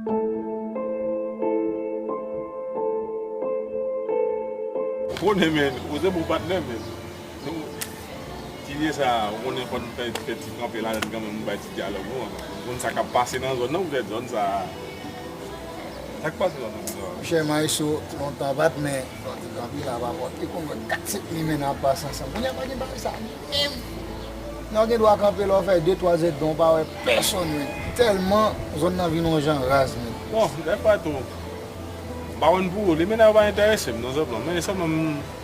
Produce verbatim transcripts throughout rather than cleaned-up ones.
Ou konnen, men, ou se bon patnè, men. Nou, ti vye sa, ou konnen fò n fè, fè ti kanpe ladan kanmenm, nou bay ti dyalòg nou an. Ou konn sa k ap pase nan zòn nan, poutèt zòn sa, sa k pase zòn nan, poutèt. Monchè Maestro, lontan pa t, men, bon, ti kanpe la, pa pòte konn wè kat senk limen ap pase ansanm. Kounye a pa gen bagay sa menm. Nan gen dwa kanpe lè w fè de twa zèdtan, ou pa wè pèsonn menm. Tèlman zòn nan vin yon jan raz menm. Bon, dèfwa tou, m pa konn pou ou, limen nan yo pa enterese m, non, sèlman. Men sèlman m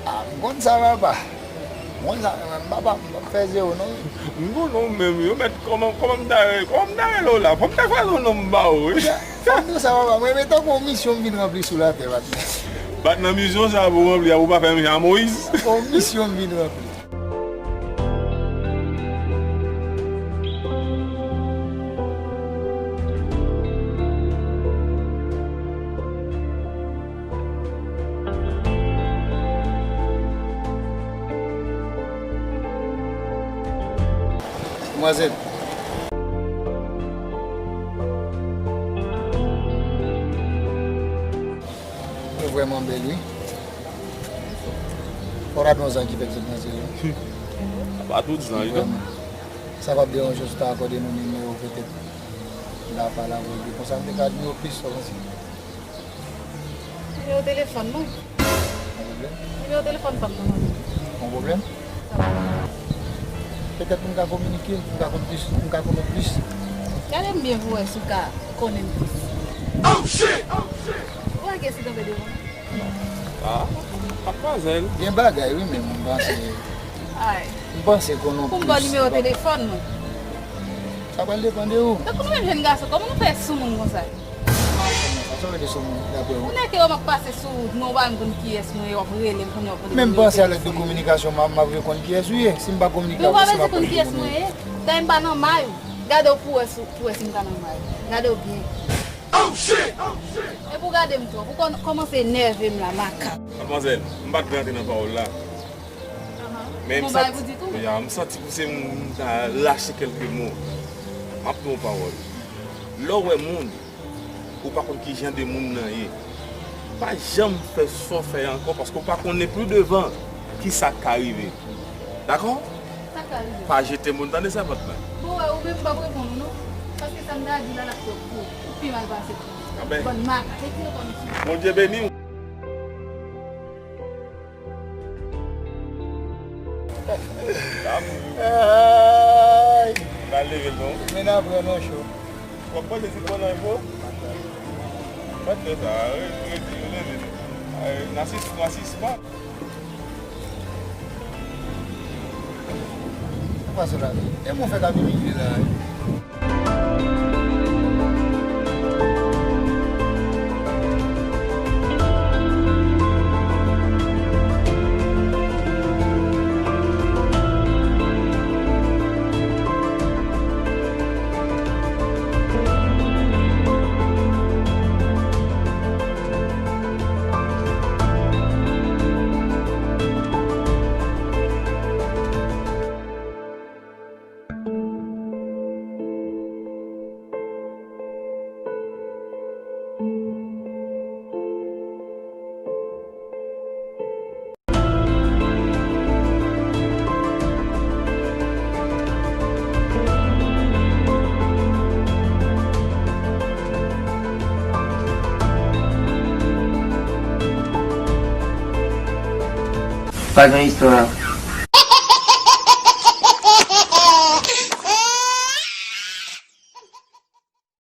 Ah, m konn sa, papa. M konn sa, men papa, m p ap fè zewo, non. M konnen w menm, yo mèt, kòman, kòman m ta, kòman m ta rele w la? Fò m ta chwazi yon non m ba ou, wi. Fò m di w sa, papa, mwen, men tankou yon misyon m vin ranpli sou latè, patnè. Patnè, misyon sa pou w ranpli a, pou w pa fè menm jan a Moyiz. Yon misyon m vin ranpli. Demwazèl. Ou vrèman bèl, wi. Fò w ta gen yon zanj ki fèk sot nan zile. A pa tout zanj, non. Vrèman. Sa p ap deranje w si w ta akòde nou nimewo w petèt? M ta pale avè w epi konsa m te ka admire w plis, sa w panse? Nimewo telefòn mwen. Yon pwoblèm? Nimewo telefòn pa m nan men mwen. Yon pwoblèm? Sa va. Petèt nou ka kominike, nou ka konn plis, nou ka konnen plis. Gade m byen pou w wè si w ka konnen m plis. Ou wè kiyès ki kanpe devan mwen? Ah, madmwazèl. Gen bagay wi, men m panse, ay, m panse konnen plis. Pou m ba w nimewo telefòn mwen. Sa pral depann de ou. Tankou nou menm jèn gason, kòman nou fè sou moun konsa? Sa w rele sou moun, daprè ou? Ou nèke yo m ap pase sou wout mwen, ou pa menm konn kiyès mwen ye, w ap rele m kounye a w ap rele m. Men m panse a lèt de kominikasyon, m a, m ap vle konn kiyès ou ye. Si m pa kominike avè w, si m ap konn kiyès mwen ye. Dayè m pa nan may ou. Gade w pou w wè si, pou w wè si m ka nan may ou. Gade w byen. Epi w gade m twòp. Ou kòmanse enève m la, makak. Madmwazèl, m pa t vle antre nan pawòl la. Men m santi, ya, m santi pou se m ta lache kèlke mo. M ap di w yon pawòl. Lè w wè moun, ou pa konn ki jan de moun nan ye, pa janm fè sa w fè ankò, paske w pa konnen pli devan ki sa k ka rive. Dakò? Sa k ka rive? Pa jete moun, tande sa, patnè. Bon, wè, ou menm m p ap reponn ou non. Paske sa m ta di la, l ap fè w gwo. Ou pi mal pase m. Anben. Bann makak, retire kò nou sou mwen. Bondye beni w. Ay! Ba leve l non. Men apre non cho. W ap manje ti pwen nan po? Pa t fè sa, re-, retire, leve l. Ay, nasis, nasis pa. Sa pase la? E mwen fè k ap imilye la, wi. Pa gen istwa.